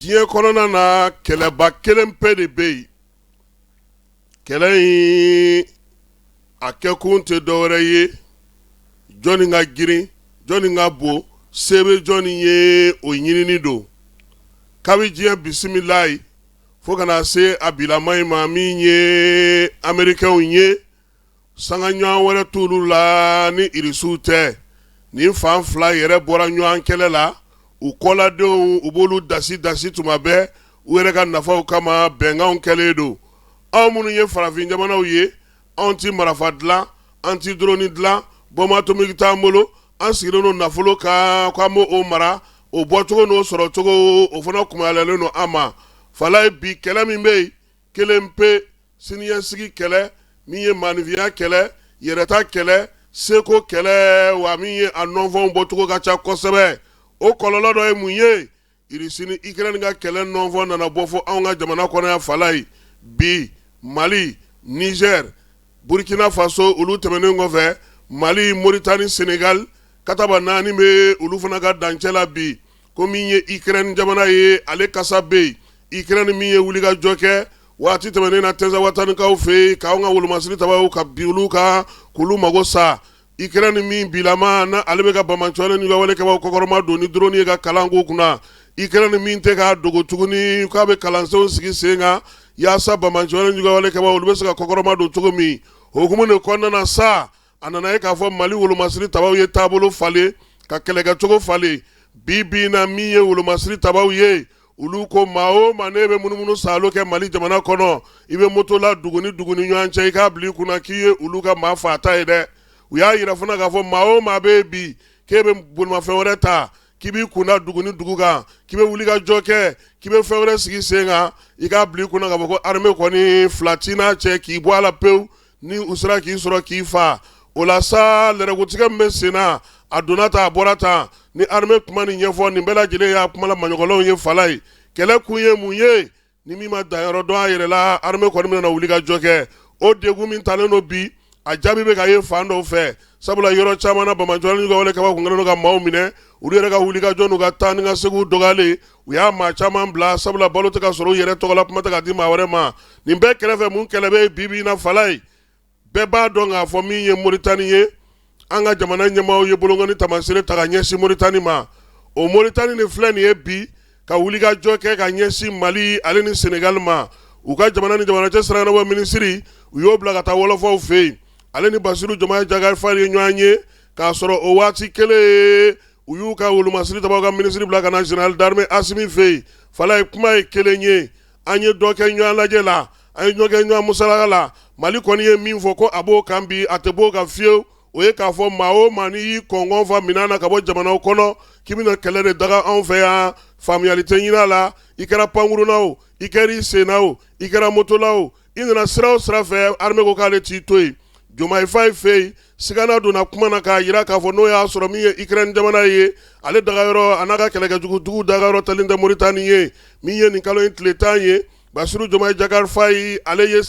Diɲɛ kɔnɔna na kɛlɛba kelen pe de bɛ yen, kɛlɛ in a kɛkun tɛ dɔwɛrɛ ye, jɔnni ka girin, jɔnni ka bon, se bɛ jɔnni ye, o ɲinini don. Kabi diɲɛ bisimilayi fo ka na se a bilama in ma, min ye Amerikɛnw ye, sanga ɲɔgɔn wɛrɛ t'olu la ni Irisiw tɛ. Nin fan fila yɛrɛ bɔra ɲɔgɔn kɛlɛ la, u kɔladenw u b'olu dasi dasi tuma bɛɛ u yɛrɛ ka nafaw kama. Bɛnkanw kɛlen don. Anw minnu ye farafin jamanaw ye, anw tɛ marifa dilan, an tɛ drone dilan, bombe atomique t'an bolo, an sigilen don nafolo kan k'an b'o mara, o bɔcogo n'o sɔrɔcogo o fana kunmayalen don an ma. Falaye, bi kɛlɛ min bɛ yen kelen pe, siniɲɛsigi kɛlɛ, min ye maaninfinya kɛlɛ, yɛrɛta kɛlɛ, seko kɛlɛ, wa min ye a nɔnfɛnw bɔcogo ka ca kosɛbɛ. O kɔlɔlɔ dɔ ye mun ye? Irisi ni Ukraine ka kɛlɛ nɔnfɛn nana bɔ fo anw ka jamana kɔnɔ yan. Falaye, bi Mali, Niger, Burkina Faso, olu tɛmɛnen kɔfɛ, Mali, Mauritanie, Sénégal, kataba naani bɛ olu fana ka dancɛ la bi. Ko min ye Ukraine jamana ye, ale kasa bɛ yen. Ukraine min ye wulikajɔ kɛ waati tɛmɛnen na Tinzawatanikaw fɛ yen, k'anw ka wolomasiri tabaw ka bin olu kan k'olu mago sa. Ukraine min bilama na ale bɛ ka banbaanciwale ni walekɛbaw kɔkɔrɔma don ni drone ye ka kalan k'u kunna. Ukraine min tɛ k'a dogo tuguni k'a bɛ kalansenw sigi sen kan yaasa banbaanciwale ni walekɛbaw olu bɛ se ka kɔkɔrɔma don cogo min. O hukumu de kɔnɔna na sa, a nana ye k'a fɔ Mali wolomasiri tabaw ye taabolo falen, ka kɛlɛkɛcogo falen. Bi bi na, min ye wolomasiri tabaw ye, olu ko maa o maa n'e bɛ munumunu saalo kɛ Mali jamana kɔnɔ, i bɛ moto la dugu ni dugu ni ɲɔgɔn cɛ, i k'a bila i kunna k'i ye olu ka maa faata ye dɛ. U y'a yira fana k'a fɔ maa o maa bɛ yen bi k'e bɛ bolimafɛn wɛrɛ ta k'i b'i kunda dugu ni dugu kan, k'i bɛ wuli ka jɔ kɛ, k'i bɛ fɛn wɛrɛ sigi sen kan, i k'a bila i kunna k'a fɔ ko armée kɔni fila t'i n'a cɛ k'i bɔ a la pewu. Ni u sera k'i sɔrɔ k'i fa o la sa, lɛrɛkotigɛ min bɛ sen na, a donna tan, a bɔra tan, ni armée kuma nin ɲɛfɔ, nin bɛɛ lajɛlen y'a kuma la maɲɔgɔnlenw ye. Falaye, kɛlɛ kun ye mun ye? Ni min ma danyɔrɔ dɔn a yɛrɛ la, armée kɔni bɛna wuli ka jɔ kɛ. O degun min talen don bi, a jaabi bɛ ka ye fan dɔw fɛ, sabula yɔrɔ caman na, banbaanciwale ni walekɛbaw kun kɛlen don ka maaw minɛ. Olu yɛrɛ ka wuli ka jɔ n'u ka taa ni ka seginw dɔgɔyalen, u y'a maa caman bila, sabula balo tɛ ka sɔrɔ u yɛrɛ tɔgɔ la, kuma tɛ ka di maa wɛrɛ ma. Nin bɛɛ kɛrɛfɛ, mun kɛlɛ bɛ bi bi in na? Falaye, bɛɛ b'a dɔn k'a fɔ min ye Moritani ye, an ka jamana ɲɛmaaw ye bolonkɔni taamasere ta ka ɲɛsin Moritani ma. O Moritani de filɛ nin ye bi ka wulikajɔ kɛ ka ɲɛsin Mali ale ni Senegali ma. U ka jamana ni jamana cɛ sira minisiri, u y'o bila ka taa wɔlɔfɔw fɛ yen. Ale ni Basiru Jomayi Jakar Fayi ye ɲɔgɔn ye k'a sɔrɔ o waati kelen, u y'u ka wolomasiri tabaw ka minisiri bila ka na général d'armée Asimi fɛ yen. Falaye, kuma ye kelen ye. An ye dɔ kɛ ɲɔgɔn lajɛ la, an ye ɲɔgɔn kɛ ɲɔgɔn musalaka la. Mali kɔni ye min fɔ ko a b'o kan bi, a tɛ b'o kan fiyewu. O ye k'a fɔ maa o maa n'i y'i kɔngɔn fa minɛn na ka bɔ jamanaw kɔnɔ k'i bɛna kɛlɛ de daga anw fɛ yan, faamuyali tɛ ɲini a la. I kɛra pankurun na o, i kɛra i sen na o, i kɛra moto la o, i nana sira o sira fɛ, armée ko k'ale t'i to yen. Jomayi Fayi fɛ yen, sigana donna kuma na k'a jira k'a fɔ n'o y'a sɔrɔ min ye Ukraine jamana ye, ale dagayɔrɔ a n'a ka kɛlɛkɛjugudugu dagayɔrɔ talen tɛ Moritani ye. Min ye nin kalo in tile 10 ye, Basiru Jomayi Jakar Fayi, ale ye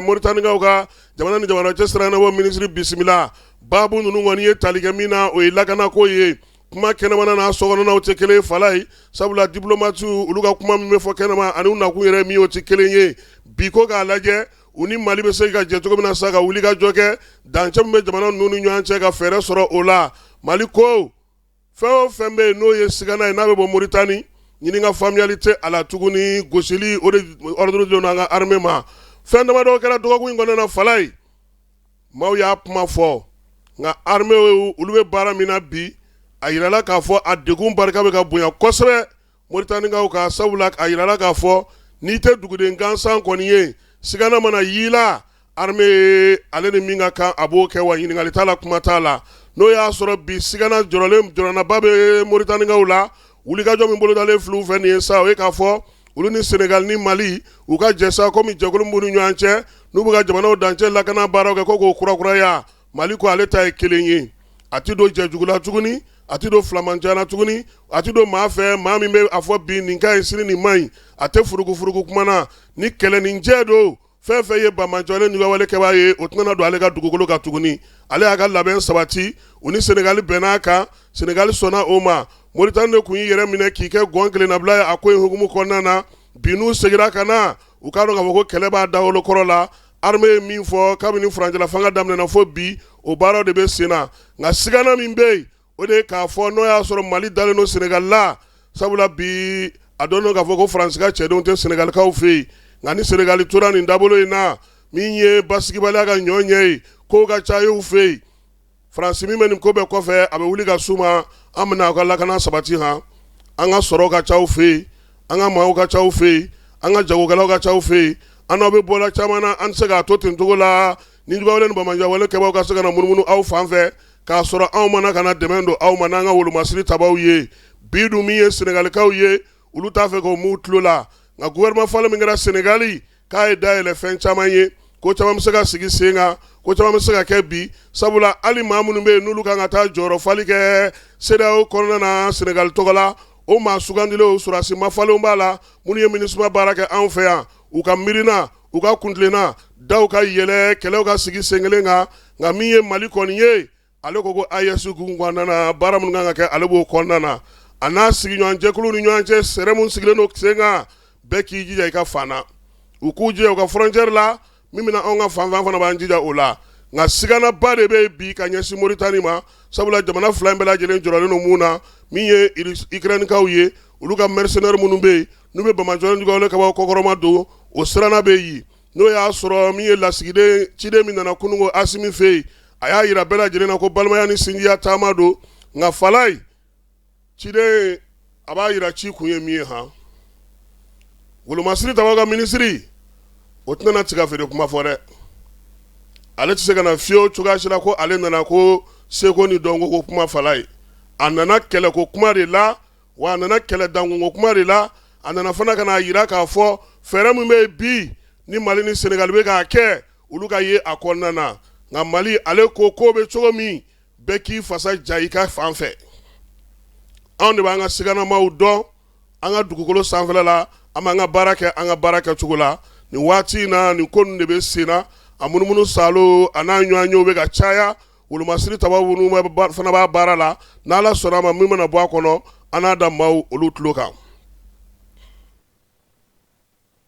Moritanikaw ka jamana ni jamana cɛ sira ɲɛnabɔ minisiri bisimila. Baabu ninnu kɔni ye tali kɛ min na, o ye lakanako ye. Kuma kɛnɛmana n'a sokɔnɔnaw tɛ kelen, Falaye, sabula diplomates olu ka kuma min bɛ fɔ kɛnɛma ani u nakun yɛrɛ min, o tɛ kelen ye. Bi ko k'a lajɛ u ni Mali bɛ se ka jɛ cogo min na sa ka wuli ka jɔ kɛ dancɛ min bɛ jamana ninnu ni ɲɔgɔn cɛ, ka fɛɛrɛ sɔrɔ o la. Mali ko fɛn o fɛn bɛ yen n'o ye sigana ye, n'a bɛ bɔ Moritani, ɲininka faamuyali tɛ a la tuguni, gosili o de ordre donna an ka armée ma. Fɛn damadɔ kɛra dɔgɔkun in kɔnɔna na. Falaye, maaw y'a kuma fɔ, nka armée olu bɛ baara min na bi, a yirala k'a fɔ a degun barika bɛ ka bonya kosɛbɛ Moritanikaw ka, sabula a yirala k'a fɔ n'i tɛ duguden gansan kɔni ye, sigana mana y'i la, armée ale ni min ka kan a b'o kɛ, wa ɲininkali t'a la, kuma t'a la. N'o y'a sɔrɔ bi sigana jɔrɔlen jɔrɔnaba bɛ Moritanikaw la, wulikajɔ min bolodalen filɛ fɛ nin ye sa, o ye k'a fɔ olu ni Senegal ni Mali u ka jɛ sa, komi jɛkulu b'u ni ɲɔgɔn cɛ n'u bɛ ka jamanaw dancɛ lakana baaraw kɛ, ko k'o kurakuraya. Mali ko ale ta ye kelen ye, a tɛ don jɛjugu la tuguni, a tɛ don filamancɛ la tuguni, a tɛ don maa fɛ maa min bɛ a fɔ bi nin ka ɲi, sini nin man ɲi. A tɛ furugufurugu kuma na ni kɛlɛ ni jɛ don. Fɛn fɛn ye banbaanciwale juguwale kɛbaa ye, o tɛna don ale ka dugukolo kan tuguni. Ale y'a ka labɛn sabati, u ni Senegali bɛnna a kan, Senegali sɔnna o ma. Moritani de tun y'i yɛrɛ minɛ k'i kɛ gɔn kelennabila ye a ko in hukumu kɔnɔna na. Bi n'u seginna ka na, u k'a dɔn k'a fɔ ko kɛlɛ b'a dawolo kɔrɔ la. Armée ye min fɔ kabini furancɛla fanga daminɛna fo bi, o baaraw de bɛ sen na. Nka sigana min bɛ yen, o de ye k'a fɔ n'o y'a sɔrɔ Mali dalen don Senegali la, sabula bi a dɔnnen k'a fɔ ko Faransi ka cɛdenw tɛ Senegalikaw fɛ yen. Nka ni Senegali tora nin dabolo in na, min ye basigibaliya ka ɲɔ ɲɛ ye, kow ka ca u fɛ yen. Faransi min bɛ nin ko bɛɛ kɔfɛ, a bɛ wuli ka s'u ma, an bɛna aw ka lakana sabati han, an ka sɔrɔ ka ca aw fɛ yen, an ka maaw ka ca aw fɛ yen, an ka jagokɛlaw ka ca aw fɛ yen, an n'aw bɛ bɔla caman na, an tɛ se k'a to ten cogo la ni juguwale ni banbaanciwale kɛbaaw ka se ka na munumunu aw fan fɛ k'a sɔrɔ anw ma na ka na dɛmɛ don aw ma n'an ka wolomasiri tabaw ye. Bi dun, min ye Senegalikaw ye, olu t'a fɛ k'o m'u tulo la. Nka gouvernement falen min kɛra Senegali, k'a ye dayɛlɛ fɛn caman ye, ko caman bɛ se ka sigi sen kan, ko caman bɛ se ka kɛ bi, sabula hali maa minnu bɛ yen n'olu kan ka taa jɔyɔrɔ fali kɛ CEDEAO kɔnɔna na Senegali tɔgɔ la, o maa sugandilenw, sɔrɔdasi mafalenw b'a la, minnu ye MINUSMA baara kɛ anw fɛ yan, u ka miirina, u ka kuntilenna daw ka yɛlɛ, kɛlɛw ka sigi sen kelen kan. Nka min ye Mali kɔni ye, ale ko ko AES hukumu kɔnɔna na, baara minnu kan ka kɛ, ale b'o kɔnɔna na, a n'a sigiɲɔgɔn jɛkulu ni ɲɔgɔn cɛ, sɛrɛ min sigilen don sen kan, bɛɛ k'i jija i ka fan na, u k'u jija u ka frontière la, min bɛna anw ka fan fɛ, an fana b'an jija o la. Nka siganaba de bɛ bi ka ɲɛsin Moritani ma, sabula jamana fila in bɛɛ lajɛlen jɔrɔlen don mun na, min ye Ukrainekaw ye, olu ka mercenaires minnu bɛ yen n'u bɛ banbaanciwale juguwale kɛbaaw kɔkɔrɔma don, o siranna bɛ yen. N'o y'a sɔrɔ min ye lasigiden ciden min nana kununko Asimi fɛ yen, a y'a jira bɛɛ lajɛlen na ko balimaya ni sinjiya taama don. Nka Falayi, ciden a b'a jira ci kun ye min ye han, wolomasiri tabaw ka minisiri, o tɛna tiga feere kuma fɔ dɛ. Ale tɛ se ka na fiyewu cogoya si la ko ale nana ko seko ni dɔnko ko kuma. Falayi, a nana kɛlɛko kuma de la, wa a nana kɛlɛ dankunko kuma de la. A nana fana ka n'a jira k'a fɔ fɛɛrɛ min bɛ yen bi ni Mali ni Senegali bɛ k'a kɛ, olu ka ye a kɔnɔna na. Nka Mali, ale ko ko bɛ cogo min, bɛɛ k'i fasa ja i ka fan fɛ. Anw de b'an ka siganamaw dɔn an ka dugukolo sanfɛla la, an b'an ka baara kɛ an ka baara kɛcogo la. Nin waati in na, nin ko ninnu de bɛ sen na, a munumunu salo a n'a ɲɔgɔnyew bɛ ka caya. Wolomasiri tabaw fana b'a baara la. N'Ala sɔnna a ma, min mana bɔ a kɔnɔ, an n'a da maaw olu tulo kan.